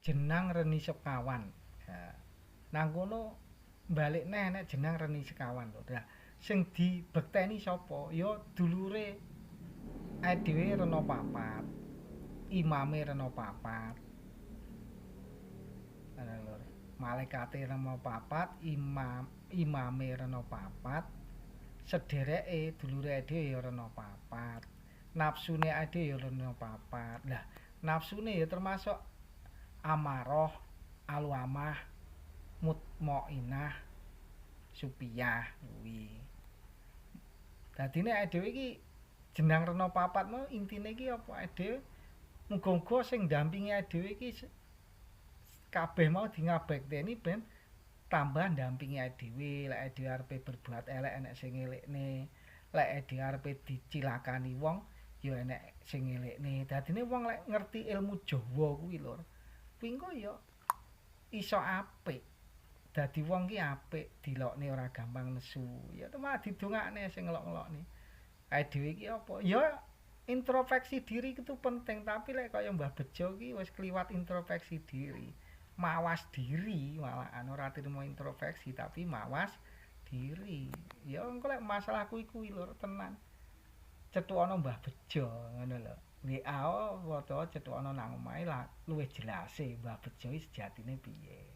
Jenang reni sekawan. Ya. Nang kono balik neh enek jenang reni sekawan lho. Lah sing dibekteni sapa? Ya dulure awake dhewe rena papat. Imame rena papat. Ngono lho. Malaikate rena papat, imame rena papat. Sedereke dulure awake dhewe ya rena papat. Nafsune awake dhewe ya rena papat. Lah nafsune ya termasuk amarah, aluamah, mutmainah, supiyah kuwi. Dadine awake dhewe iki jenang rena papat mau intine iki apa awake dhewe muga-muga sing ndampingi awake dhewe iki kabeh mau dingabekteni ben tambah ndampingi awake dhewe. Lek awake dhewe arepe berbuat elek enek sing ngelekne, lek awake dhewe arepe dicilakani wong ya enek sing ngelekne. Dadine wong lek ngerti ilmu Jawa kuwi lho, kuwi engko ya iso apik. Dadi wong ki apik, dilokne ora gampang nesu. Ya malah didongakne sing ngelok-ngelokne. Awake dhewe iki apa? Ya introspeksi diri itu penting, tapi lek kaya Mbah Bejo ki wis kliwat introspeksi diri. Mawas diri malahan ora trimo introspeksi tapi mawas diri. Ya engko lek masalah kuwi kuwi lho tenan. Cethukono Mbah Bejo ngono lho. WA utawa cethukono nang omahe lah luwih jelase Mbah Bejo iki sejatine piye.